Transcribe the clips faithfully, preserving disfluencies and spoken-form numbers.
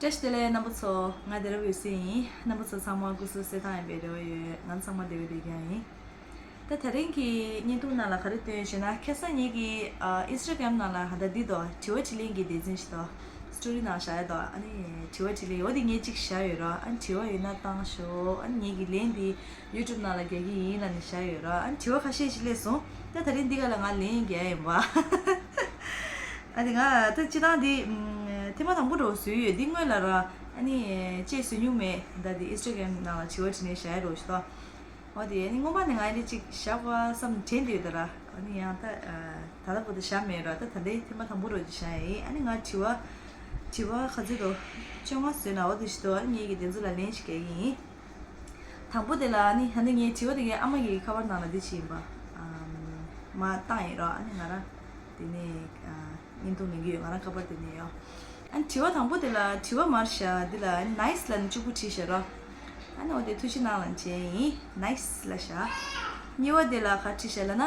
བཀྲ་ཤིས་བདེ་ལེགས་རྣམ་པ་ཚོ། ང་བདེ་རབ་འོད་ཟེར་ཡིན། རྣམ་པ་ཚོ་ཚང་མ་སྐུ་གཟུགས་གསལ་ཐང་ཡིན་པའི་རེ་བ་ཡོད། ང་ཚང་མ་བདེ་པོ་བསྡད་ཀྱི་ཡིན། ད་དེ་རིང་གི་བརྙན་ཐུང་ནང་ལ་ག་རེ་སྟོན་ཞེ་ན། ཁ་སང་ངེད་ཀྱི་ཨ་ཨིན་སི་ཊ་གྷ་རམ་ནང་ལ་ཧ་ད་འདི་དོ་དྲི་བ་དྲིས་ལན་གྱི་སྡེ་ཚན་ཞིག་དོ་སི་ཊོ་རི་ནང་བཞག་ཡ་དོ། ཨ་ནི་དྲི་བ་དྲིས་ལན་འོ་དེ་ངས་གཅིག་བཞག་ཡོད་ར། ཨ་ནི་དྲི་བ་ཡོད་ན་བཏང་ཤོག་ཨ་ནི་ངེད་ཀྱི་ལན་འདི་ཡུ་ཊུབ་ནང་ལ་རྒྱག་གི་ཡིན་ལབ་ནས་བཞག་ཡོད་ར། ཨ་ནི་དྲི་བ་ཁ་ཤས་ཤིག་སླེབས་སོང་། ད་དེ་རིང་འདི་ག་ལ་ང་ལན་རྒྱག་ཡ་ཡིན་པ། ཨ་དེ་ང་ད་སྤྱིར་བཏང་འདི་ཨམ་ཐེངས་མ་དང་པོ་འགྲོ་བཟོས་ཡོད། འདི་སྔོན་ལ་ར་ཨ་ནི་ཅེས་བཟོས་མྱོང་མེད། ད་འདི་ཨིན་སི་ཊ་གྷ་རམ་ནང་ལ་དྲི་བ་དྲིས་ནས་བཞག་ཡ་རོ་ཞིག་ཏོ། འོ་དེ་ཨ་ནི་སྔོན་མ་ནས་ང་ཨ་ནི་ཅིག་བཞག་པ་བསམ་དྲན་འདུག་ད་ར། ཨ་ནི་ཡང་ད་ད་ལྟ་བར་དུ་བཞག་མེད་ར། ད་ད་ལྟའི་ཐེངས་མ་དང་པོ་འགྲོ་ཅིག་བཞག་ཡ་ཡིན། ཨ་ནི་ང་དྲི་བ་དྲི་བ་ག་ཚོད་འདུག་བཅོ་ལྔ་བཟོས་ན་འོ་དེ་ཞིག་ཏོ། ཨ་ནི་ངེད་ཀྱི་དེ་ཚོ་ལ་ལན་ཞིག་རྒྱག་གི་ཡིན། དང་པོ་དེ་ལ་ཨ་ནི་ཧ་ནི་ངའི་དྲི་བ་དེ་ངའི་ཨ་མ་གི་ཁ་པར་ནང་ལ་འདི་ཕྱིན་པ་ཨམ་མ་བཏང་ཡིན་རོགས། ཨ་ནི་ང་རང་དེ་ནས་ཨ་བརྙན་ཐུང་ལེན་གྱི་ཡོད། ང་རང་ཁ་པར་དེ་ནས་ཡོད། ཨ་ནི་དྲི་བ་དང་པོ་དེ་ལ་དྲི་བ་མར་བཞག་འདི་ལ་ཨ་ནི་ནའི་སི་ལབ་ནས་གཅིག་པུ་བྲིས་བཞག་རོགས། ཨ་ནི་འོ་དེ་ཐུགས་རྗེ་གནང་ལབ་བྱས་ཡིན། ནའི་སི་ལབ་བཞག་གཉིས་པ་དེ་ལ་ག་བྲིས་བཞག་ལབ་ན།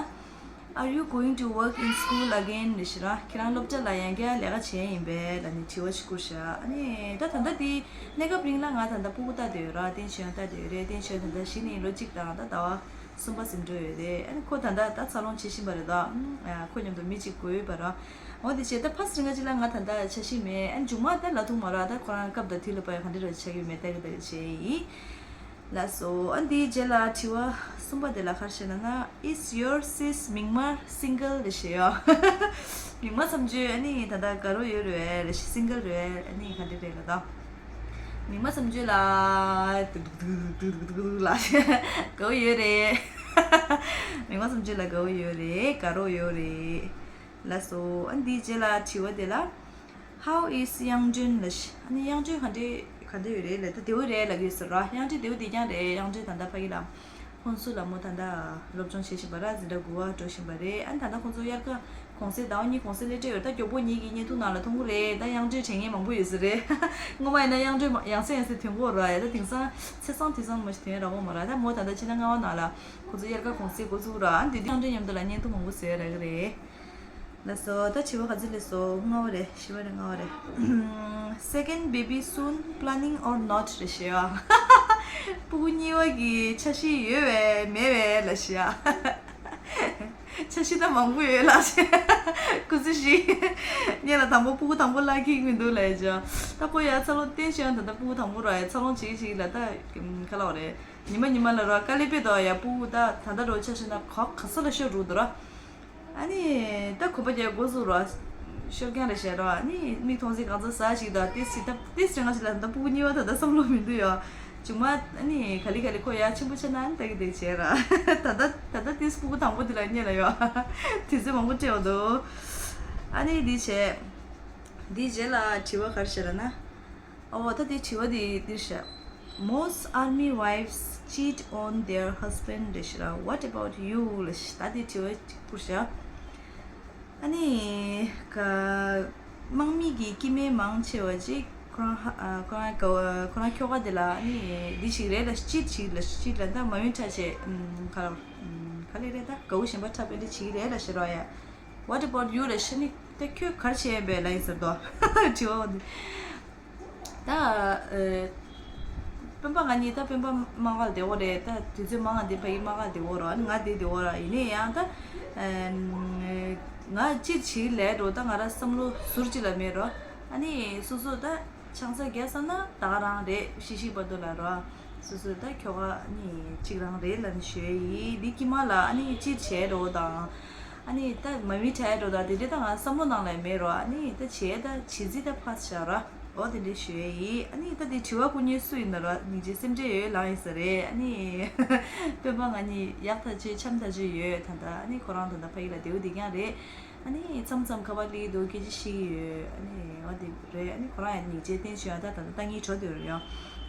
Are you going to work in school again? རེད་ཤི་ར། ཁྱེད་རང་སློབ་གྲྭ་ལ་ཡང་བསྐྱར་ལས་ཀ་བྱས་ཡིན་པས་ལབ་ནས་དྲི་བ་ཞིག་བསྐུར་ཤག་ཨ་ནི་ད་ད་ལྟ་དེ་གནས་སྐབས་རིང་ལ་ང་ད་ལྟ་སྤུ་གུ་ལྟ་བསྡད་ཡོད་ར། བསྟན་ཆོས་ཡང་ལྟ་བསྡད་ཡོད་རེད། བསྟན་ཆོས་ད་ལྟ་གཞི་ནས་ལོ་གཅིག་དང་ད་ཟླ་བ་གསུམ་པ་ཟིན་འགྲོ་ཡོད་རེད། ཨ་ནི་ཁོ་ད་ལྟ་ད་འཚར་ལོངས་བྱེད་བཞིན་པ་རེད་དོ། ཨ་ཁོ་མཉམ་དུ་མི་གཅིག་དགོས་ཡོད་པ་ར། འོ་དེ་བྱས་ད་ཕ་སི་རིང་ག་ཅིག་ལ་ང་ད་ལྟ་འཆར་གཞི་མེད། ཨ་ནི་མཇུག་མ་ད་ལ་ཐུག་མ་ར། ད་ཁོ་རང་སྐབས་དང་དུས་ལ་བབ་ཡ་ག་འདྲ་ར་ཆགས་ཀྱི་མེད། ལྟ་གི་ལྟ་གི་བྱས་ཡིན། ལགས་སོ། ཨ་འདིའི་རྗེས་ལ་དྲི་བ་གསུམ་པ་དེ་ལ་ག་རེ་བཤད་ན་ན། Is your sis མིག་དམར་single རེད་ཤེས་ཡོ། མིག་དམར་མཚམས་གཅོད་ཨ་ནི་ད་ལྟ་དགའ་རོགས་ཡོད་རེད་བས། རེད་ཤེས་single རེད། ཨ་ནི་ག་འདྲ་རེད་ལ་ད། མིག་དམར་མཚམས་གཅོད་ལ་དུག་དུག་དུག་དུག་དུག་ལ་དགའ་བོ་ཡོད་རེད། མིག་དམར་མཚམས་གཅོད་ལ་དགའ་བོ་ཡོད་རེད། དགའ་རོགས་ཡོད་རེད། ལགས་སོ། ཨ་འདིའི་རྗེས་ལ་དྲི་བ་དེ་ལ། How is གཡང་ལྗོན་ལ་ཤི། ཨ་ནི་གཡང་ལྗོན་ག་འདྲས་ག་འདྲས་ཡོད་རེད་ལབ་ད། བདེ་བོ་རེད་ལབ་ཀྱི་ཡོད་ཟེར་ར། གཡང་ལྗོན་བདེ་བོ་བདེ་རྐྱང་རེད། གཡང་ལྗོན་ད་ལྟ་ཕ་གི་ལ་ཁོང་ཚོ་ལ་མོ་ད་ལྟ་སློབ་སྦྱོང་བྱེད་བཞིན་པ་ར། འཛིན་གྲྭ་དགུ་པ་འགྲོ་བཞིན་པ་རེད། ཨ་ནི་ད་ལྟ་ཁོང་ཚོ་དབྱར་ཁ་གུང་སེང་ཟླ་བ་གཉིས་གུང་སེང་སླེབས་འདྲ་ཡོད་རེད། ད་མགྱོགས་པོ་ངེད་ཀྱི་བརྙན་ཐུང་ནང་ལ་མཐོང་གི་རེད། ད་གཡང་ལྗོན་དྲན་མཁན་མང་པོ་ཡོད་ས་རེད། སྔོན་མ་ཡིན་ན་གཡང་ལྗོན་ཡང་སེ་ཡང་སེ་ཐོན་གྱི་ཡོད་ར། ད་དེང་སང་ཚེས་བཟང་དུས་བཟང་མ་ཞིག་ཐོན་ཡ་རག་གི་མ་ར། ད་མོ་ད་ལྟ་ཕྱི་ཟླ་ལྔ་པ་ནང་ལ་ཁོང་ཚོ་དབྱར་ཁ་གུང་སེང་འགོ་བཙུགས་ར། ཨ་འདི་དུས་གཡང་ལྗོན་མཉམ་དུ་ལ་བརྙན་ཐུང་མང་པོ་བཟོ་ཡ་རག་གི་རེད། ལགས་སོ། ད་དྲི་བ་ག་ཚོད་སླེབས་སོང་། ལྔ་པ་རེད། བཞི་པ་རེད། ལྔ་པ་རེད། Second baby soon, planning or not རེད་ཤེས་ཡ། སྤུ་གུ་གཉིས་པ་གི་འཆར་གཞི་ཡོད་པས་མེད་པས་ལབ་ཤེས་ཡ། འཆར་གཞི་ད་མང་པོ་ཡོད་ལབ་ཤེས། སྐུ་ཚེ་ཞིག་སྔོན་ལ་དང་པོ་སྤུ་གུ་དང་པོ་བརླག་གི་མི་འདུག་ལབ་ཡ་ཅག་ད་ཁོ་ཡ་འཚར་ལོངས་བསྟན་ཤེས་ཡ། ད་ལྟ་སྤུ་གུ་དང་པོ་ར་ཡ་འཚར་ལོངས་བྱེད་ཀྱི་བྱེད་ཀྱི་ལ་ད་ག་ལབ་རེད། ཉི་མ་ཉི་མ་ལ་ར་དཀའ་ལས་དཔེ་དོ་ཡ། སྤུ་གུ་ད་ད་ལྟ་རོ་འཆར་གཞི་ན་ག་ག་ས་ལ་ཤོར་འགྲོ་འདུག་ར། ཨ་ནི་ད་གོམ་པ་རྒྱག་འགོ་བཙུགས་ར། ཤོར་རྐྱང་རེད་ཤེས་ར། ཨ་ནི་མིག་མཐོང་ཚེ་གང་ཚ་ཟ་ཞིག་དང་ཏིས་ཞིག་ད་ཏིས་རེ་ང་ཞིག་ལ་ད་སྤུ་གུ་གཉིས་པ་ད་ལྟ་བསམ་བློ་མི་འདུག་ཡ། མཇུག་མ་ཨ་ནི་ག་ལེ་ག་ལེ་ཁོ་ཡ་ཆེན་པོ་ཆགས་ན་ཨ་ནི་ད་གི་དེ་བྱས་ར། ད་ལྟ་ད་ལྟ་ཏིས་སྤུ་གུ་དང་པོ་དེ་ལ་རྙེད་ལ་ཡ། དུས་ཚོད་མང་པོ་སྤྲད་པ་འདུག་ཨ་ནི་འདི་བྱས། འདིའི་རྗེས་ལ་དྲི་བ་ག་རེ་བྱས་ལབ་ན། ཨོ་ད་དེ་དྲི་བ་དེ་འདིར་བཞག Most army wives cheat on their husband རེད་ཤི་ར། What about you ལ་ཤི། ད་དེ་དྲི་བ་གཅིག་བསྐུར་བཞག་ཨ་ནི་ག་དམག་མི་གི་སྐྱེ་དམན་མང་ཆེ་བ་ཅིག་ཁོ་རང་ཧ་ཨ་ཁོ་རང་ག་ཁོ་རང་ཁྱོ་ག་དེ་ལ་ཨ་ནི་འདི་ཞིག་རེད་ལ་ཤི། ཅིཊ་ཞིག་ལ་ཤི། ཅིཊ་ལ་ད་མ་ཡུན་ཁྲ་ཆེ་ག་ལ་ག་ལེ་རེད། ད་དགའ་བོ་གཞན་པ་འཁྲབ་པའི་འདི་བྱེད་ཀྱི་རེད་ལ་ཤི་ར་ཡ། What about you ལ་ཤི་ནི། ད་ཁྱོད་ག་རེ་བྱས་ཡིན་པས་ལབ་ཡིན་ཟེར་དོ། དྲི་བ་འོ་འདི། ད་ཨ་སྤེན་པ་ང་གཉིས་ད་སྤེན་པ་དམག་སྒར་བསྡད་ཡོད་རེད། ད་དུས་ཚོད་མང་ང་འདི་ཕ་གི་དམག་སྒར་བསྡད་ཡོད་རེད། ཨ་ནི་ང་འདི་བསྡད་ཡོད་རེད། ཡིན་ནའི་ཡང་ད་ཨ་ང་ཅིག་བྱེད་ཀྱི་ལས་འགྲོ། ད་ང་རང་བསམ་བློ་ཟུར་གཅིག་ལ་མེད་རོ། ཨ་ནི་སོ་སོ་ད་ཆང་ས་རྒྱག་བསམ་ན་ད་ག་རང་རེད། ཤི་ཤི་བར་དུ་ལ་རོ། སོ་སོ་ད་ཁྱོ་ག་ནི་གཅིག་རང་རེད་ལབ་ནས་ཞུ་ཡ་ཡིན། འདི་དཀྱིལ་མ་ལ་ཨ་ནི་ཅིག་བྱས་འགྲོ་དང་། ཨ་ནི་ད་མ་མི་བྲལ་འགྲོ་དང་དེ་འདྲའི་ད་ང་བསམ་བློ་ནང་ལ་མེད་རོ། ཨ་ནི་ད་བྱས་ད་བྱེད་རྩིས་ད་ཕར་བཞག་ར། འོ་དེ་འདྲའི་ཞུ་ཡ་ཡིན། ཨ་ནི་ད་དེ་དྲི་བ་བསྐུར་མཁན་སུ་ཡིན་ན་ར། སྙིང་རྗེ་སེམས་ཁྲལ་ཡོད་ལངས་ཡིན་ས་རེད། ཨ་ནི་སྤེན་པ་ང་གཉིས་ཡག་ཐག་ཆོད་འཆམ་ཐག་ཆོད་ཡོད། ད་ལྟ་ཨ་ནི་ཁོ་རང་ད་ལྟ་ཕ་གི་ལ་བདེ་བོ་བདེ་རྐྱང་རེད། ཨ་ནི་མཚམས་མཚམས་ཁ་པར་སླེབས་འདུག་སྐད་ཆ་བཤད་ཀྱི་ཡོད། ཨ་ནི་འོ་དེ་རེད། ཨ་ནི་ཁོ་རང་ཡང་སྙིང་རྗེ་བསྟན་བྱུང་ཡང་ད་ད་ལྟ་ལྟ་ངན་བྲོ་དེ་རེད་ཡང་།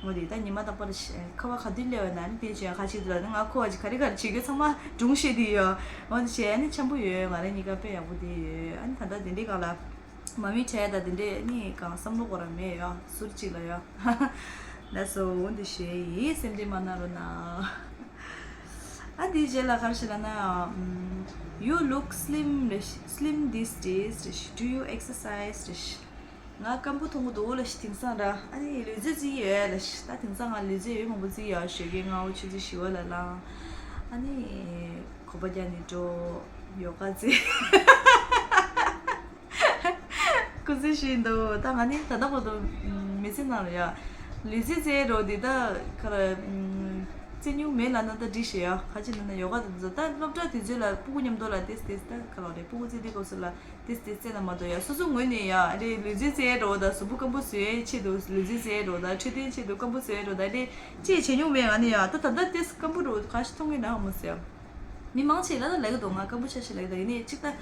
འོ་དེ་ད་ཉི་མ་རྟག་པར་ཤ་ཁ་པར་ག་དུས་སླེབས་པ་ན་ཨ་ནི་བསྟན་བྱུང་ཡང་ཁ་ཆེ་དུ་ལ་ནི་ང་ཁོ་བ་ཅིག་ག་རེ་ག་རེ་བྱེད་དགོས་ཚང་མ་སྒྲུང་བཤད་དེ་ཡོད། འོ་དེ་བྱས་ཨ་ནི་འཆམ་པོ་ཡོད། ང་རང་གཉིས་ཀ་དཔེ་ཡག་པོ་དེ་ཡོད། ཨ་ནི་ད་ལྟ་དེ་འདྲའི་སྒང་ལ་མ་མི་བྲལ་ད་དེ་འདྲའི་ཨ་ནི་གང་བསམ་བློ་འཁོར་ར་མེད་ཡང་ཟུར་གཅིག་ལ་ཡང་། ལགས་སོ། འོ་འདི་ཞུ་ཡི་ཡིན། སེམས་ཁྲལ་མ་གནང་རོགས་གནང་། ཨ་འདིའི་རྗེས་ལ་ག་རེ་ཞུ་ལབ་ན། ཨམ། You look slim རེད་ཤི། Slim these days རེད་ཤི། Do you exercise རེད་ཤི། ང་སྐམ་པོ་མཐོང་གི་འདུག་ལ་ཤི། དེང་སང་ར་ཨ་ནི་ལུས་རྩལ་རྩེ་གི་ཡོད་ལ་ཤི། ད་དེང་སང་ང་ལུས་རྩལ་ཡོད་མང་པོ་རྩེ་གི་ཡོད། ཞོགས་ཀས་སྔ་པོ་ཆུ་ཚོད་བཞི་པ་ལ་ལངས། ཨ་ནི་གོམ་པ་རྒྱག་ནས་འགྲོ། ཡོ་ག་རྩེ། སྐུ་ཚེ་ཤིན་ཏུ། ད་ང་ནི་ད་ལྟ་བར་དུ་མི་ཚེ་ནང་ལ་ཡ་ལུས་རྩལ་རྩེ་རོགས་འདི་ད་ག་ལ་རྩེ་མྱོང་མེད་ལབ་ན་ད་འགྲིག་ཤག་ཡ། ག་ཅི་ལབ་ན་ཡོ་ག་དང་འདི་ཚོ་ད་སློབ་གྲྭ་དུས་ཚོད་ལ་སྤུ་གུ་མཉམ་དུ་ལ་ཏེས་ཏེས་ད་ག་ལ་རེད། སྤུ་གུ་རྩེ་དུས་སྐབས་སུ་ལ་ཏེས་ཏེས་རྩེ་ན་མ་གཏོགས་ཡ་སོ་སོ་ངོས་ནས་ཡ་རེད་ལུས་རྩལ་རྩེ་རོགས་དང་གཟུགས་པོ་སྐམ་པོ་བཟོ་ཡའི་ཆེད་དུ་ལུས་རྩལ་རྩེ་རོགས་དང་འཕྲོད་བསྟེན་ཆེད་དུ་སྐམ་པོ་བཟོ་ཡ་རོགས་དང་རེད་ཅེས་བྱེད་མྱོང་མེད། ང་ནི་ཡ་ད་ད་ལྟ་ཏེས་སྐམ་པོ་རོགས་ག་ཤི་མཐོང་གི་ན་མ་ཟེར། མི་མང་ཆེ་ལ་ལ་ལ་གི་འདུག་ང་སྐམ་པོ་ཆ་ཤས་ལ་གི་ད་ཡིན་ནི་གཅིག་ད།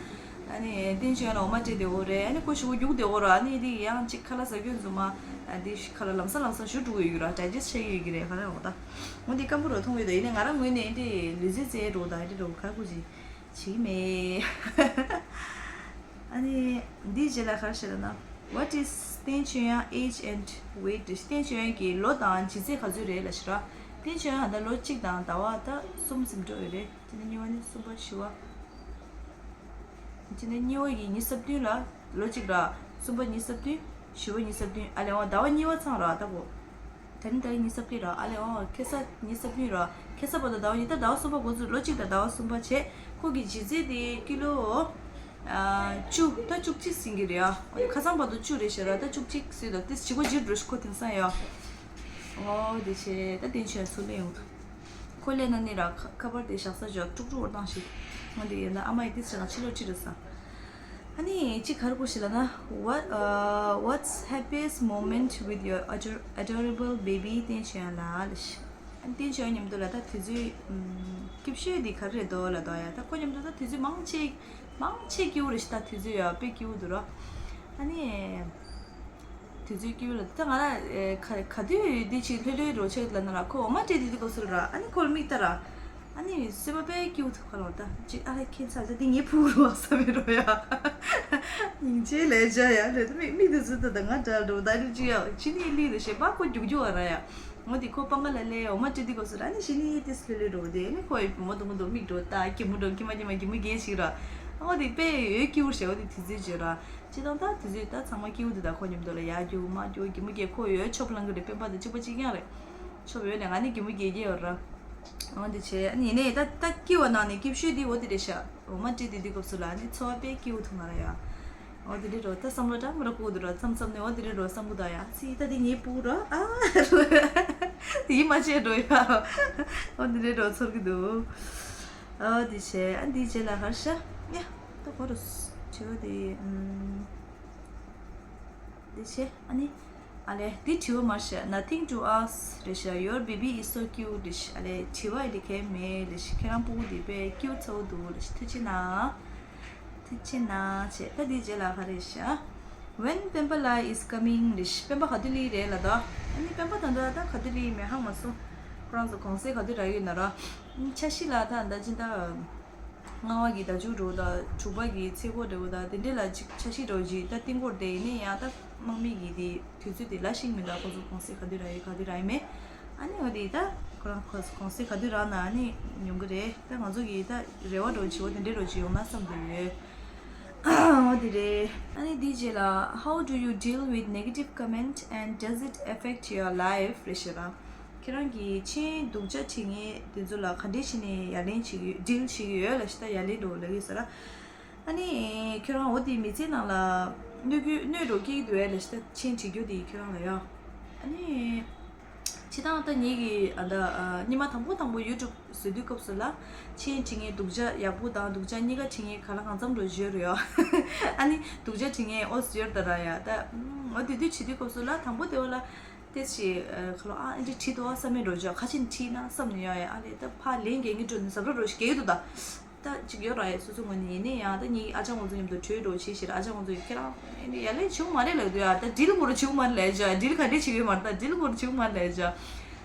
ཨ་ནི་བསྟན་ཆོས་ལ་འོ་མ་སྤྲད་དེ་འོ་རེད། ཨ་ནི་ཁོ་ཞུ་གུ་རྒྱུག་དེ་འོ་ར། ཨ་ནི་དེ་ཡང་གཅིག་ཁ་ལག་ཟ་སྐྱོན་རྫུན་མ། ཨ་དེ་ཁ་ལག་ལམ་སང་ལམ་སང་ཞུ་འགྲོ་གི་ཡོད་ར། ཌའི་ཇེ་སི་ཊི་བྱེད་ཀྱི་ཡོད་ཀྱི་རེད། ག་རེ་འོ་ད། འོ་དེ་སྐམ་པོ་རོ་མཐོང་གི་ད་ཡིན་ནི་ང་རང་ངོས་ནས་དེ་ལུས་རྩལ་རྩེ་རོ་ད་དེ་རོ་ག་གུ་ཅི་བྱེད་ཀྱི་མེད། ཨ་ནི་འདིའི་རྗེས་ལ་ག་རེ་བཤད་ལ་ན། What is བསྟན་ཆོས་དབྱངས་age and weight? བསྟན་ཆོས་དབྱངས་ཀྱི་ལོ་དང་ལྗིད་ཚད་ག་ཚོད་རེད་ལ་ཞེས་ར། བསྟན་ཆོས་དབྱངས་ད་ལོ་གཅིག་དང་ཟླ་བ་ད་གསུམ་ཟིན་འགྲོ་ཡོད་རེད། དེ་ནས་གཉིས་པ་ནི་གསུམ་པ་བཞི་པ། དེ་ནས་གཉིས་པ་ཡི་ཉི་ཤུ་རྩ་བདུན་ལ་ལོ་གཅིག་ར། གསུམ་པ་ཉི་ཤུ་རྩ་བདུན། བཞི་པ་ཉི་ཤུ་རྩ་བདུན། ཨ་ལས་འོ་ཟླ་བ་གཉིས་པ་ཚང་ར་ད་གོ། ད་ནི་ད་ཉི་ཤུ་རྩ་བརྒྱད་ར། ཨ་ལས་འོ་ཁ་སང་ཉི་ཤུ་རྩ་བདུན་ར། ཁ་སང་བར་དུ་ཟླ་བ་གཉིས་ད་ཟླ་བ་གསུམ་པ་འགོ་ཚུགས་ལོ་གཅིག་དང་ཟླ་བ་གསུམ་པ་བྱས། ཁོ་གི་ལྗིད་ཚད་དེ་ཀི་ལོ་ཨ་བཅུ་ད་བཅུ་གཅིག་ཟིན་གྱི་རེད་ཨ། ཁ་སང་བར་དུ་བཅུ་རེད་ཤག་ར། ད་བཅུ་གཅིག་ཟིན་དང་དེ་བྱི་གོ་ཇིར་འགྲོ་ཤི་ཁོ་དེང་སང་ཡོད། འོ་དེ་བྱས་ད་བསྟན་ཆོས་ཚུར་ལེན་ཡོང་ཐུབ། ཁོ་ལས་ན་ནི་ར་ཁ་ཁ་པར་དེ་བཞག་ས་ཅོག་དཀྲུག་དཀྲུག་བཏང་ཞིག་ངོ་དེ་ཡིན་ན་ཨ་མ་ཡི་དེ་ཟེར་ན་ཕྱི་ལོགས་ཁྲིད་རེད་ས། ཨ་ནི་གཅིག་ག་རེ་གོ་ཞིག་ལབ་ན། What uh, what's happiest moment with your ador- adorable baby? བསྟན་ཆོས་ཡང་ལ་ལ་ཤི། ཨ་ནི་བསྟན་ཆོས་ཡང་མཉམ་དུ་ལ་ད་དུས་ཚོད་ཨམ་སྐྱིད་ཤོས་དེ་ག་རེ་རེད་དོ་ལབ་དོ་ཡ། ད་ཁོ་མཉམ་དུ་ད་དུས་ཚོད་མང་ཆེ་མང་ཆེ་སྐྱིད་པོ་རེད་ཤི། ད་དུས་ཚོད་ཡ་དཔེ་སྐྱིད་པོ་འདུག་ར། ཨ་ནི། དུས་ཚོད་སྐྱིད་པོ་ལ་ད་ང་ར་ཨེ་ག་ག་དུས་འདི་ཅིག་ལྷོད་ལྷོད་རོ་ཆེ་ལ་ན་ར་ཁོ་འོ་མ་སྤྲད་དེ་དུས་སྐབས་སུ་ར། ཨ་ནི་ཁོ་ལ་མིག་ལྟ་ར། ཨ་ནི་སེམས་པ་དཔེ་སྐྱིད་པོ་ཐུག་ཁ་ལོ་ད་ཅིག་ཨ་ལ་ཁྱེད་ཚ་ད་འདི་ངའི་ཕུག་རོ་བསམ་མེད་རོ་ཡ། སྙིང་རྗེ་ལས་བྱ་ཡ་ལས་ད་མིག་མིག་དུ་ཚུད་ད་ད་ང་འདྲ་རོ་ད་རི་ཅི་ཡ་ཅི་ནི་ལི་རེ་ཞེས་པ་ཁོ་རྒྱུག་རྒྱུག་ཨ་ར་ཡ། འོ་དེ་ཁོ་སྤང་ཀ་ལ་ལས་འོ་མ་སྤྲད་དུས་སྐབས་སུ་ར་ཨ་ནི་ཞི་ནི་ཏི་སི་ལྷོད་ལྷོད་རོ་དེ་ཨ་ནི་ཁོ་མོ་དུ་མོ་དུ་མིག་འགྲོ་ད་གི་མོ་འགྲོ་གི་མ་གི་མ་གི་མོ་གེ་ཞིག་ར། འོ་དེ་དཔེ་ཡོད་སྐྱིད་པོ་ཞེས་འོ་དེ་དུས་ཚོད་བརྗོད་ར། སྤྱིར་བཏང་ད་དུས་ཚོད་ད་ཚང་མ་སྐྱིད་པོ་འདུག་ད་ཁོ་མཉམ་དུ་ལ་ཡར་རྒྱུག་མར་རྒྱུག་གི་མུ་གེ་ཁོ་ཡོད་ཆོབ་ལང་གི་རེད། སྤེན་པ་དང་གཅིག་པ་གཅིག་རྐྱང་རེད། ཆོབ་ཡོད་ནས་ང་ནི་གི་མུ་གེ་གེ་ཡོད་ར། འོ་འདི་བྱས་ཨ་ནི་ཡིན་ནའི་ད་ད་སྐྱིད་པ་ནང་ནས་སྐྱིད་ཤོས་འདི་འོ་འདི་རེད་ཤག་འོ་མ་སྤྲད་དེ་འདི་སྐབས་སུ་ལ་ཨ་ནི་འཚོ་བ་དཔེ་སྐྱིད་པོ་ཐུག་ང་ར་ཡ། འོ་འདི་རེད་རོ་ད་བསམ་བློ་འདྲ་མི་འདྲ་ཁུག་འདུག་ར། མཚམས་མཚམས་ནས་འོ་འདི་རེད་རོ་བསམ་གི་འདུག་ཡ། ཚི་ད་འདི་ངའི་སྤུ་གུ་ར་ཨ་ཡིད་མ་ཆད་འགྲོ་ཡ། འོ་འདི་རེད་རོ་ཚོར་གི་འདུག་འོ་འདི་བྱས་ཨ་འདི་རྗེས་ལ་ག་རེ་ཤག་ཡ་ད་གོ་རུ་བྱེད་འོ་འདི་ཨུམ། འདི་བྱས་ཨ་ནི། ཨ་ལས་འདི་དྲི་བ་མ་རེད་ཤག Nothing to ask རེད་ཤག Your baby is so cute རེད་ཤག་ཨ་ལས་དྲི་བ་འདི་གས་མེད་རེད་ཤག་ཁྱེད་རང་སྤུ་གུ་འདི་དཔེ་སྐྱིད་པོ་ཚ་བོ་འདུག་རེད་ཤག་ཐུགས་རྗེ་གནང་། ཐུགས་རྗེ་གནང་བྱས་ད་འདི་རྗེས་ལ་ག་རེ་ཤག When སྤེན་པ་ལགས་is coming རེད་ཤག་སྤེན་པ་ག་དུས་སླེབས་རེད་ལབ་དོ། ཨ་ནི་སྤེན་པ་ད་འདོད་ད་ག་དུས་སླེབས་མེད་ཧ་མ་སོང་། ཁོ་རང་ཚོ་གུང་སེང་ག་དུས་རག་ཡོད་ན་ར། འཆར་གཞི་ལ་ད་ད་ཅི་ད། ལྔ་པ་གི་ཟླ་མཇུག་འགྲོ་ད་དྲུག་པ་གི་ཚེས་འགོ་འགྲོ་ད་དེ་འདྲས་ལ་ཅིག་འཆར་གཞི་འགྲོ་ཅིག་ད་རྟིང་སྐོར་དེ་ཡིན་ནའི་ཡང་ད་དམག་མི་གི་དེ་དུས་ཚོད་དེ་ལ་ཤིང་མི་འདུག་ཁོ་ཚོ་གུང་སེང་ག་དུས་རག་ཡོད་ག་དུས་རག་ཡོད་མེད། ཨ་ནི་འོ་དེ་ད་ཁོ་རང་ཁོ་གུང་སེང་ག་དུས་རག་ན་ཨ་ནི་ཡོང་གི་རེད། ད་ང་ཚོ་གི་ད་རེ་བ་འགྲོ་བྱེད་འོ་དེ་འདྲས་འགྲོ་ཅིག་ཡོང་ན་བསམ་གི་ཡོད། འོ་དེ་རེད། ཨ་ནི་དེའི་རྗེས་ལ། How do you deal with negative comment and does it affect your life? རེད་ཤག་ར། ཁྱེད་རང་གིས་མཆན་སྡུག་ཅག་བྲིས་མཁན་དེ་ཚོ་ལ་ག་འདྲས་བྱས་ནས་ཡ་ལན་བྱེད་ཀྱི་ཡོད། ཌིལ་བྱེད་ཀྱི་ཡོད་ལབ་ཤག་ད་ཡ་ལན་འགྲོ་ལབ་ཀྱི་ཟེར་ར། ཨ་ནི་ཁྱོད་རང་འོ་དེ་མི་ཚེ་ནང་ལ་གནོད་སྐྱོན་གནོད་རོགས་སྐྱེལ་གྱི་འདུག་ཨེ་ལབ་ཤག་ད་མཆན་བྲིས་རྒྱུ་དེ་ཁྱོད་རང་ལ་ཡ། ཨ་ནི། སྤྱིར་བཏང་ད་ངེད་ཀྱིས་ཨ་ད་ཨ་ཉི་མ་དང་པོ་དང་པོ་ཡུ་ཊུབ་བཟོ་དུས་སྐབས་སུ་ལ་མཆན་བྲིས་མཁན་སྡུག་ཅག་ཡག་པོ་དང་སྡུག་ཅག་གཉིས་ཀ་བྲིས་མཁན་ག་ལ་གང་འཚམ་འགྲོ་བརྗོད་རེད་ཡ། ཨ་ནི་སྡུག་ཅག་བྲིས་མཁན་ཨོ་ཟེར་ད་ར་ཡ་ད། ཨོ་དེ་དུས་བྲིས་དུས་སྐབས་སུ་ལ་དང་པོ་དེ་བ་ལ། ཏེ་ཞེས་ཁ་ལོ་ཨ་ཨེ་འདྲ་བྲིས་འདུག་ཨ་བསམ་མེད་འགྲོ་ཅག་ཁ་ཆེན་བྲིས་ན་བསམ་ནས་ཡ་ཡ་ཨ་ལས་ད་ཕ་ལན་རྒྱག་གི་འགྲོ་ནས་ཟབ་ར་རོ་ཞིག་རྒྱག་གི་འདུག་ད། ད་ཅིག་ཡོད་ར་ཡ་སོ་སོ་ངོས་ནས་ཡིན་ནའི་ཡང་ད་ངའི་ཨ་ཅག་ང་ཚོ་མཉམ་དུ་བྲོས་འགྲོ་བྱེད་ཞེས་ཨ་ཅག་ང་ཚོ་ཡི་ཁྱེད་རང་ཨེ་འདྲ་ཡ་ལན་བྱུང་མ་རེད་ལབ་འདུག་ཡ། ད་ཌིལ་མོ་རུ་བྱུང་མ་རེད་ལབ་ཅག་ཌིལ་ག་འདྲས་བྱེད་ཀྱི་ཡོད་མ་རེད། ད་ཌིལ་མོ་རུ་བྱུང་མ་རེད་ལབ་ཅག་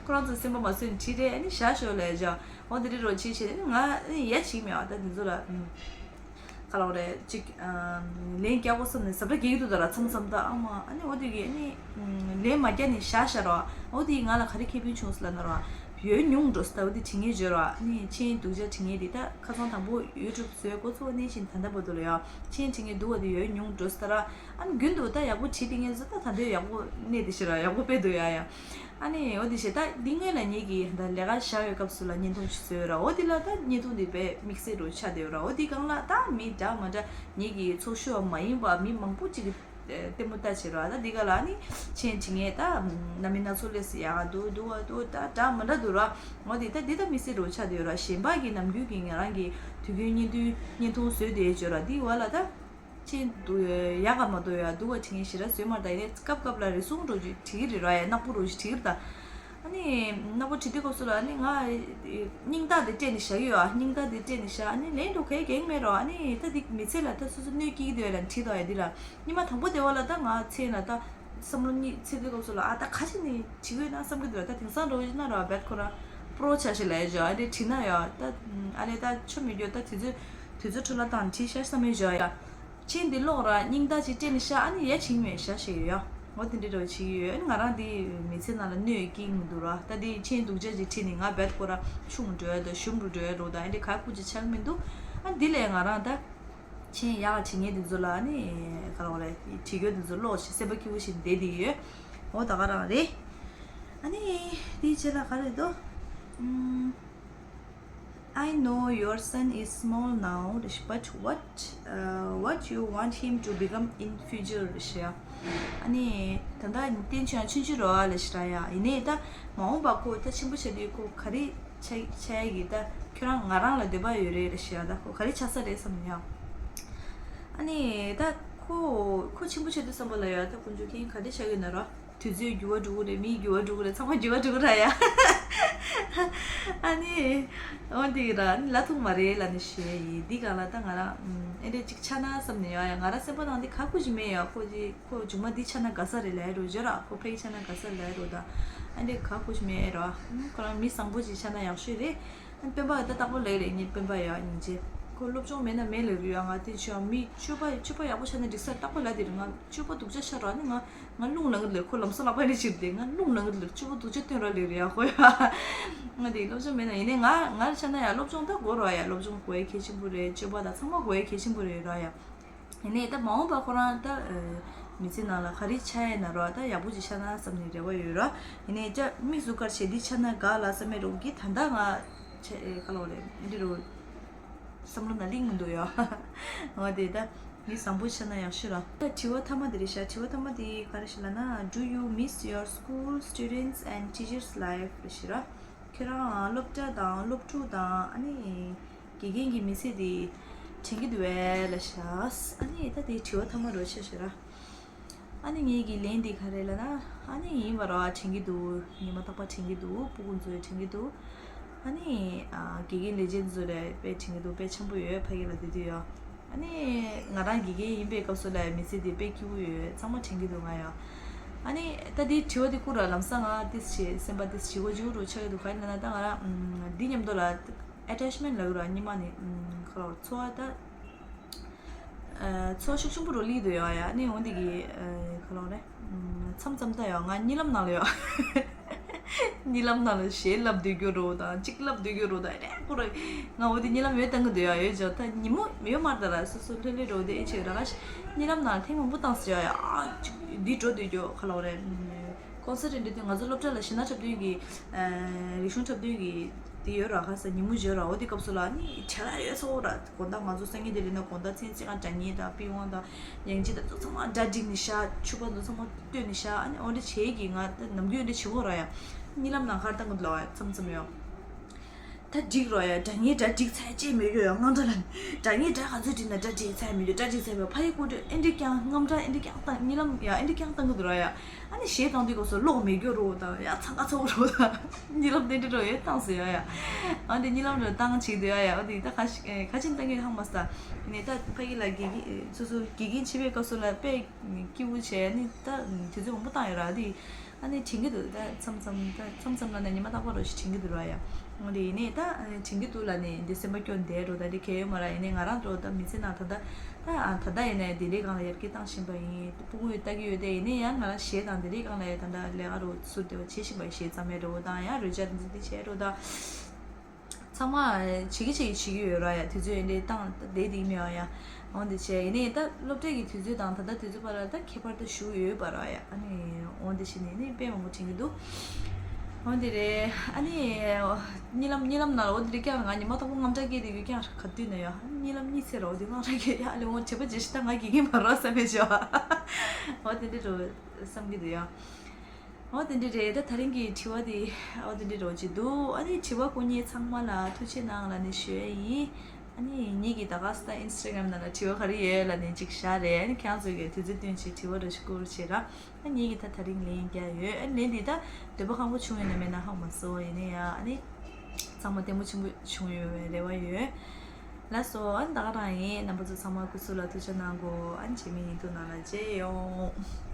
ཁོ་རང་ཚོ་སེམས་པ་མ་བཟོད་ནས་བྲིས་རེད། ཨ་ནི་བཞག་ཞོག་ལབ་ཅག་འོ་དེ་འདྲས་རོ་བྱེད་བྱེད་ནས་ང་ཨ་ནི་ཡ་བྱེད་མེད་ཨ་ད་དེ་ཚོ་ལ་ཨུམ། ག་ལབ་རེད་ཅིག་ལན་རྒྱག་དགོས་བསམ་ནས་ཟབ་ར་རྒྱག་གི་འདུག་ད་ར་མཚམས་མཚམས་ད་ཨ་མ་ཨ་ནི་འོ་དེ་གི་ཨ་ནི་ལན་མ་རྒྱག་ནས་བཞག་བཞག་ར་འོ་དེ་ང་ལ་ག་རེ་ཁེ་ཕན་བྱུང་སོང་ལབ་ན་ར་ ཡོད་ཉུང་འགྲོ་སྟབས་དེ་བྲིས་ངེས་བརྗོད་ར། ཨ་ནི་མཆན་སྡུག་ཅག་བྲིས་ངེས་དེ་ད་ཁ་སང་དང་པོ་ཡུ་ཊུབ་བཟོས་འགོ་ཚུགས་ནས་བཞིན་ད་ལྟ་བར་དུ་ལ་ཡ་མཆན་བྲིས་ངེས་སྡུག་པ་དེ་ཡོད་ཉུང་འགྲོ་སྟབས་ར། ཨ་ནི་རྒྱུན་དུ་ད་ཡག་པོ་བྲིས་དེ་ངེས་བཟོ་ད་ད་འདོད་ཡག་པོ་གནས་དེ་ཞེ་ར་ཡག་པོ་དཔེ་འདུག་ཡ་ཡ། ཨ་ནི་འོ་དེ་ཞེ་ད་འདི་སྔོན་ལ་ངེད་ཀྱིས་ད་ལས་ཀ་བཞག་ཡོད་སྐབས་སུ་ལ་བརྙན་ཐུང་ཞིག་བཟོས་ཡོད་ར། འོ་དེ་ལ་ད་བརྙན་ཐུང་དེ་དཔེ་དམིགས་བསལ་རུ་ཆགས་བསྡད་ཡོད་ར། འོ་དེ་སྒང་ལ་ད་མི་འདྲ་མ་འདྲ་ངེད་ཀྱི་ཚོགས་ཞུགས་པ་མ་ཡིན་པ་མི་མང་པོ་ཅིག་གིས་ལྟད་མོ་ལྟ་བྱེད་རོགས། ད་འདི་ག་ལ་ནི་མཆན་བྲིས་ངེས་ད་རྣམ་སྨིན་སྣ་ཚོགས་ལས་སུ་ཡག་ག་འདུག་འདུག་བ་འདུག་ད་འདྲ་མི་འདྲ་འདུག་ར། འོ་དེ་ད་འདི་ད་དམིགས་བསལ་རུ་ཆགས་བསྡད་ཡོད་ར། གཞན་པ་གི་ནམ་རྒྱུན་གྱི་ང་རང་གི་དུས་རྒྱུན་བརྙན་ཐུང་བརྙན་ཐུང་བཟོས་བསྡད་ཡོད་ར། འདི་བ་ལ་ད་མཆན་འདུག་ཡག་ག་མ་འདུག་ཡ་འདུག་བ་བྲིས་ངེས་ཞེ་ར་བཟོས་མ་རེད། ད་ཡིན་ནའི་སྐབས་སྐབས་ལ་རེ་ཟུང་འགྲོ་རྒྱུ་བྲིས་ཀྱི་རེད་ར། ཡ་ནག་པོ་རུ་ཞིག་བྲིས་ཀྱི་རེད་ད། ཨ་ནི་ནག་པོ་བྲིས་དུས་སྐབས་སུ་ལ་ཨ་ནི་ང་སྙིང་ཐག་དེ་སྤྲད་ནས་བཞག་གི་ཡོད། ཨ་སྙིང་ཐག་དེ་སྤྲད་ནས་བཞག་ཨ་ནི་ལན་འགྲོ་གའི་གེགས་མེད་རོགས། ཨ་ནི་ད་འདི་མི་ཚེ་ལ་ད་སོ་སོ་གནོད་སྐྱེལ་གྱི་འདུག་ཡ་ལ་བྲིས་དོ་ཡ་འདི་ལ་ཉི་མ་དང་པོ་དེ་བ་ལ་ད་ང་ཚེ་ན་ད་བསམ་བློ་གཉིས་ཚེ་དུས་སྐབས་སུ་ལ་ཨ་ད་ཁ་ཅིག་ནི་བྲིས་དགོས་ན་བསམ་གྱི་འདུག་ད་དེང་སང་འགྲོ་གི་ན་རོགས་བེད་ཁོ་ར་པྲོ་ཆ་ཞིག་ལ་ཡ་ཇོ་ཨ་ནི་བྲིས་ན་ཡ་ད་ཨ་ལེ་ད་ཆོ་མི་འགྱོ་ད་དུས་ཚོད་དུས་ཚོད་འཕྲོ་བརླག་བཏང་བྲིས་ཤ་བསམ་མེད་ཇོ་ཡ། ཆེན་འདི་ཀློག་ར་སྙིང་ཐག་ཅིག་སྤྲད་ནས་ཤ་ཨ་ནི་ཡ་བྱིང་མེད་ཤ་ཞེས་ཡོད་ཡ། འོ་དེ་འདྲ་འདྲ་བ་བྱེད་ཀྱི་ཡོད། ཨ་ནི་ང་རང་འདི་མི་ཚེ་ནང་ལ་གནོད་སྐྱེལ་མི་འདུག་ར། ད་འདི་ཆེན་སྡུག་ཅག་ཅིག་ཁྲིད་ནས་ང་བེད་ཁོ་ར་ཆུང་འགྲོ་ཡ་དང་ཞུམ་རུ་འགྲོ་ཡ་རོ་དང་ཨ་འདི་ག་ཁུ་ཅིག་ཆགས་མི་འདུག་ཨ་འདི་ལས་ང་རང་ད་ཆེན་ཡག་བྱེད་མཁན་འདི་ཚོ་ལ་ཨ་ནི་ག་རེ་རེད་བྲིས་རྒྱུ་འདི་ཚོ་ཀློག་ཞིག་སེམས་པ་སྐྱིད་པོ་ཞིག་བསྡད་དེ་ཡོད། འོ་ད་ག་རང་རེད། ཨ་ནི་དེའི་རྗེས་ལ་ག་རེ་འདུག་ཨུམ། I know your son is small now, but what, uh, what you want him to become in future, རེད་ཤག་ཨ་ནི་ད་ལྟ་བསྟན་ཆོས་ཡང་ཆུང་ཆུང་རེད་བ་ལབ་ཤག་ར་ཡ། ཡིན་ནའི་ད་མ་འོངས་པ་ཁོ་ད་ཆེན་པོ་བྱས་དུས་ཁོ་ག་རེ་ཆགས་ཆགས་ཡ་གི་ད་ཁྱོད་རང་ང་རང་ལ་འདོད་པ་ཡོད་རེད་ལབ་ཤག་ད་ཁོ་ག་རེ་ཆགས་ས་རེད་བསམ་ཡ། ཨ་ནི་ད་ཁོ་ཁོ་ཆེན་པོ་བྱས་དུས་བསམ་པ་ལ་ཡ་ད་དཀོན་མཆོག་མཁྱེན་ག་རེ་ཆགས་ཡོད་ན་ར། དུས་ཚོད་འགྱུར་བ་འགྲོ་གི་རེད། མིའི་འགྱུར་བ་འགྲོ་གི་རེད། ཚང་མ་འགྱུར་བ་འགྲོ་གི་རེད་ཡ། ཨ་ནི་འོ་འདི་ར་ལ་ཐུག་མ་རེད་ལ་ནི་ཞེས་ཡིན། འདི་ག་ལ་ད་ང་རང་ཨེ་འདྲས་ཅིག་ཆགས་ན་བསམ་ནས་ཡ་ཡ། ང་རང་སེམས་པ་ནང་འདི་ཁ་ཁུ་ཞིག་མེད་ཡ། ཁོ་ཅིག་ཁོ་མཇུག་མ་འདི་ཆགས་ན་དགའ་ས་རེད་ལབ་རོ་བརྗོད་ར། ཁོ་ཕ་གི་ཆགས་ན་དགའ་ས་རེད་ལབ་རོ་ད། ཨེ་འདྲས་ཁ་ཁུ་ཞིག་མེད་ར། ཁོ་རང་མི་བཟང་པོ་ཅིག་ཆགས་ན་ཡག་ཤོས་རེད། སྤེན་པ་ད་རྟག་པར་ལབ་རེད། ངའི་སྤེན་པ་ཡ་སྙིང་རྗེ། ཁོ་སློབ་སྦྱོང་མེད་ན་མེད་ལབ་རེད་ཡ། ང་དེ་ཆོ་མི་སྤྱོད་པ་སྤྱོད་པ་ཡག་པོ་ཆགས་ན་འགྲིག་ས་རྟག་པར་ལབ་དེ་རེད། ང་སྤྱོད་པ་སྡུག་ཅག་ཤར་ར་ནི་ང་ང་རླུང་ལངས་ལབ། ཁོ་ལམ་སང་ལག་པ་ནས་ཕྱིར་དེ་ང་རླུང་ལངས་ལབ། སྤྱོད་པ་སྡུག་ཅག་སྟོན་ར་ལབ་རེད་ཡ་ཁོ་ཡ། ང་དེ་སློབ་སྦྱོང་མེད་ན་ཡིན་ནའི་ང་ང་ལ་ཆ་ན་ཡ་སློབ་སྦྱོང་ད་དགོས་ར་ཡ། སློབ་སྦྱོང་དགོས་ཡ་གལ་ཆེན་པོ་རེད། སྤྱོད་པ་ད་ཚང་མ་དགོས་ཡ་གལ་ཆེན་པོ་རེད་ར་ཡ། ཡིན་ནའི་ད་མ་འོངས་པ་ཁོ་རང་ད་མི་ཚེ་ནང་ལ་ག་རེ་ཆགས་ཡ་ན་ར་ད་ཡག་པོ་ཅིག་ཆགས་ན་བསམ་ནས་རེ་བ་ཡོད་ར། ཡིན་ནའི་ཅག་དམིགས་སུ་བཀར་བྱས་འདི་ཆགས་ན་དགའ་ལ་བསམ་མེད་རོགས་ཀྱི་ད་ལྟ་ང་ཆ་ཁ་ལོ་རེད་འདི་རུ། བསམ་བློ་ན་ལིང་མི་འདུག་ཡ། འོ་དེ་ད་མི་བཟང་པོ་ཆགས་ན་ཡག་ཤོས་ར། ད་དྲི་བ་ཐ་མ་དེ་རེད་ཤག་དྲི་བ་ཐ་མ་དེ་ག་རེ་ཞིག་ལབ་ན། Do you miss your school students and teachers life? རེད་ཤག་ར། ཁྱེད་རང་སློབ་གྲྭ་དང་སློབ་ཕྲུག་དང་ཨ་ནི་དགེ་རྒན་གྱི་མི་ཚེ་དེ་དྲན་གྱི་འདུག་བས་ལབ་ཤག་ཨ་ནི་ད་དེ་དྲི་བ་ཐ་མ་རེད་ཤག་ཤག་ར། ཨ་ནི་ངེད་ཀྱི་ལན་འདི་ག་རེ་ལབ་ན། ཨ་ནི་ཡིན་པ་ར་དྲན་གྱི་འདུག་ཉི་མ་རྟག་པར་དྲན་གྱི་འདུག་སྤུ་གུ་ཚོ་ཡང་དྲན་གྱི་འདུག་ཨ་ནི་ཨ་དགེ་རྒན་ལས་བྱེད་ཚོ་ལ་དཔེ་དྲན་གྱི་འདུག་དཔེ་འཆམ་པོ་ཡོད། ཕ་གི་ལ་དེ་དུས་ཡོད། ཨ་ནི་ང་རང་དགེ་རྒན་ཡིན་པའི་སྐབས་སུ་ལ་མི་ཚེ་འདི་དཔེ་སྐྱིད་པོ་ཡོད། ཚང་མ་དྲན་གྱི་འདུག་ང་ཡང་། ཨ་ནི་ད་འདི་དྲི་བ་འདི་བསྐུར་ར་ལམ་སང་ང་ཏིས་བྱེད་སེམས་པ་ཏིས་བྱེད་དགོས་བྱེད་དགོས་རུ་ཆགས་ཀྱི་འདུག་ག་རེ་ལབ་ན་ད་ང་རང་འདི་མཉམ་དུ་ལ་ཨེ་ཊེཆ་མེན་ཊི་ལབ་ཀྱི་ར་སྙིང་མ་ནི་ཁ་ལོ་ཚོར་བ་ད། ཚོར་ཤུགས་ཆེན་པོ་རུ་སླེབས་འདུག་ཡ་ཡ། ནི་འོ་འདི་གི་ཁ་ལོ་རེད། མཚམས་མཚམས་ད་ཡ་ང་གཉིད་ལམ་ནང་ལ་ཡ། གཉིད་ལམ་ནང་ལ་གཞས་ལབ་སྡོད་རྒྱུ་རོ་དང་གཅིག་ལབ་སྡོད་རྒྱུ་རོ་དང་ཨེ་རེད་ཁོ་རེ། ང་འོ་འདི་གཉིད་ལམ་ཡོད་བཏང་གི་འདུག་ཡ་ཡོད་ཅག་ད་ཉིན་མོ་ཡོད་མ་རེད་ད་ར་སོ་སོ་ལྷོད་ལྷོད་རོ་དེ་ཨེ་ཆེ་ར་ག་གཉིད་ལམ་ནང་ལ་ཐེངས་མང་པོ་བཏང་སོང་ཡ་ཡ། ཨ་ཅིག་འདི་འགྲོ་སྡོད་རྒྱུ་ཁ་ལོ་རེད། ཀོན་སར་ཊི་འདི་དུས་ང་ཚོ་སློབ་གྲྭ་ལ་གཞས་སྣ་འཁྲབ་སྟོན་གྱི། རིག་གཞུང་འཁྲབ་སྟོན་གྱི་དེ་ཡོད་ར་ཁ་ས་ཉིན་མོ་བརྗོད་ར་འོ་དེ་སྐབས་སུ་ལ་ནི་བྲེལ་བ་ཡོད་ཚོ་ར་དགོང་དག་ང་ཚོ་སང་ཉིན་དེ་ལས་ན་དགོང་དག་མཚན་གཅིག་ག་སྒྲ་སྙན་དང་པི་ཝང་དང་ཡང་ཅི་དང་ཚོ་ཚང་མ་སྒྲ་སྒྲིག་ནི་ཤ་ཕྱུ་པ་ཚོ་ཚང་མ་བསྟོད་ནི་ཤ་ཨ་ནི་འོ་འདྲ་བྱེད་ཀྱི་ང་ད་ནམ་རྒྱུན་འདྲ་བྱེད་གོ་ར་ཡ་གཉིད་ལམ་ནང་ཁར་བཏང་གི་ལོ་ཡ་མཚམས་མཚམས་ཡོད། ད་འགྲིག་རོགས་ཡ། སྒྲ་སྙན་སྒྲ་འགྲིག་ཚར་ཅེས་མེད་རྒྱུ་ཡ་དངངས་སྐྲག་ལ། སྒྲ་སྙན་སྒྲ་ག་ཚོད་འགྲིག་ན་སྒྲ་འགྲིག་ཚར་མེད་རྒྱུ་སྒྲ་འགྲིག་ཚར་བས་ཕ་ཡི་ཀུ་ཏུ་ཨེ་འདྲི་རྐྱང་དངངས་སྐྲག་ཨེ་འདྲི་རྐྱང་བཏང་གཉིད་ལམ་ཡ་ཨེ་འདྲི་རྐྱང་བཏང་གི་འདུག་རོགས་ཡ། ཨ་ནི་གཞས་བཏང་དུས་སྐབས་སུ་གློག་མེད་རྒྱུ་རོགས་དང་ཡ་འཚང་ཁ་ཚ་བོ་རོགས་དང་གཉིད་ལམ་དེ་འདྲི་རོགས་ཡ་བཏང་ཟེར་ཡ་ཡ། ཨ་འདི་གཉིད་ལམ་རོ་བཏང་བྱེད་འདུག་ཡ་ཡ། ཨ་འདི་ད་ག་ཞིག་ག་ཅིན་བཏང་གི་ཧང་མ་ས། ནས་ད་ཕ་ཡི་ལ་དགེ་རྒན་སོ་སོ་དགེ་རྒན་བྱེད་པའི་སྐབས་སུ་ལ་དཔེ་སྐྱིད་པོ་བྱས་ཨ་ནི་ད་དུས་ཚོད་མང་པོ་བཏང་ཡོད་ར་འདི། ཨ་ནི་དྲན་གྱི་འདུག་ད་མཚམས་མཚམས་ད་མཚམས་མཚམས་ལ་ནས་ཉི་མ་རྟག་པར་རོ་ཞིག་དྲན་གྱི་འདུག་ར་ཡ། འོ་དེ་ཡིན་ནའི་ད་དྲན་གྱི་འདུག་ལབ་ནས་འདི་སེམས་པ་སྐྱོ་བསྡད་འགྲོ། ད་འདི་གལ་ཡོད་མ་རེད། ཡིན་ནའི་ང་རང་ཚོ་ད་མི་ཚེ་ནང་ད་ལྟ་ད་ད་ལྟ་ཡིན་ནའི་བདེ་ལེགས་སྒང་ལ་ཡར་རྒྱས་བཏང་བཞིན་པ་ཡིན། སྤུ་གུ་ཡང་ལྟ་གི་ཡོད། དེ་ཡིན་ནའི་ཡང་ང་རང་གཞས་དང་བདེ་ལེགས་སྒང་ལ་ཡང་ད་ལྟ་ལས་ཀ་རུ་ཚུར་བསྡད་པ་བྱེད་བཞིན་པ་ཡིན། གཞས་རྩོམ་ཡ་འདྲ་བོ་དང་ཡང་རོལ་ཆ་འདི་འདི་བྱས་འགྲོ་ད། ཚང་མ་བྱེད་ཀྱི་བྱེད་ཀྱི་བྱེད་ཀྱི་ཡོད་ར་ཡ། དུས་ཚོད་ཡིན་དེ་བཏང་བསྡད་དེ་མི་ཡ་ཡ། འོ་འདི་བྱས་ཡིན་ནའི་ད་སློབ་གྲྭའི་གི་དུས་ཚོད་དང་ད་ལྟ་དུས་ཚོད་བར་ལ་ད་ཁྱད་པར་ད་ཞུ་ཡོད་པ་ར་ཡ། ཨ་ནི་འོ་འདི་བྱས་ནས་ནི་དཔེ་མང་པོ་དྲན་གྱི་འདུག་འོ་འདི་རེད། ཨ་ནི་གཉིད་ལམ་གཉིད་ལམ་ནང་ལ་འོ་འདི་རེད། ཀྱང་ང་ཉི་མ་དང་པོ་དངངས་སྐྲག་སྐྱེས་དེ་ཡོད། ཀྱང་ག་དུས་ན་ཡ་གཉིད་ལམ་གཉིད་སད་ར་འོ་འདི་དངངས་སྐྲག་སྐྱེས་ཡ་ལས་འོ་བྱས་པ་བྱས་ཤི་ད་ང་དགེ་རྒན་མ་ར་བསམ་པའི་བྱ་བ་འོ་དེ་འདྲ་རུ་བསམ་གྱི་འདུག་ཡ། འོ་དེ་འདྲ་རེད། ད་ད་རིང་གི་དྲི་བ་དེ་འོ་དེ་འདྲ་རོ་ཅིག་འདུག་ཨ་ནི་དྲི་བ་བཀོད་མཁན་ཚང་མ་ལ་ཐུགས་རྗེ་གནང་ལབ་ནས་ཞུ་ཡ་ཡིན། ཨ་ནི་ངེད་ཀྱི་ད་ག་ས་ད་ཨིན་སི་ཊ་གྷ་རམ་ནང་ལ་དྲི་བ་ག་རེ་ཡོད་ལབ་ནས་ཅིག་བཞག་རེད། ཨ་ནི་ཁྱེད་རང་ཚོ་གིས་དུས་ཚོད་བཏོན་བྱས་དྲི་བ་རོ་ཞིག་བསྐུར་བྱས་ར། ཨ་ངེད་ཀྱིས་ད་ད་རིང་ལན་རྒྱག་ཡོད། ཨ་ལན་འདི་ད་འདོད་པ་ཁེངས་པོ་བྱུང་ཡོད་ན་མེད་ན་ཧ་མ་སོང་། ཡིན་ནའི་ཡ་ཨ་ནི་ཚང་མ་ལྟད་མོ་ཆེན་པོ་བྱུང་ཡོད་པའི་རེ་བ་ཡོད། ལགས་སོ། ཨ་ནི་ད་ག་རང་ཡིན། རྣམ་པ་ཚོ་ཚང་མ་སྐུ་གཟུགས་ལ་ཐུགས་ཆེ་གནང་གོ་ཨ་ནི་རྗེས་མའི་ཉིན་ཐོ་ནང་ལ་མཇལ་ཡོང་།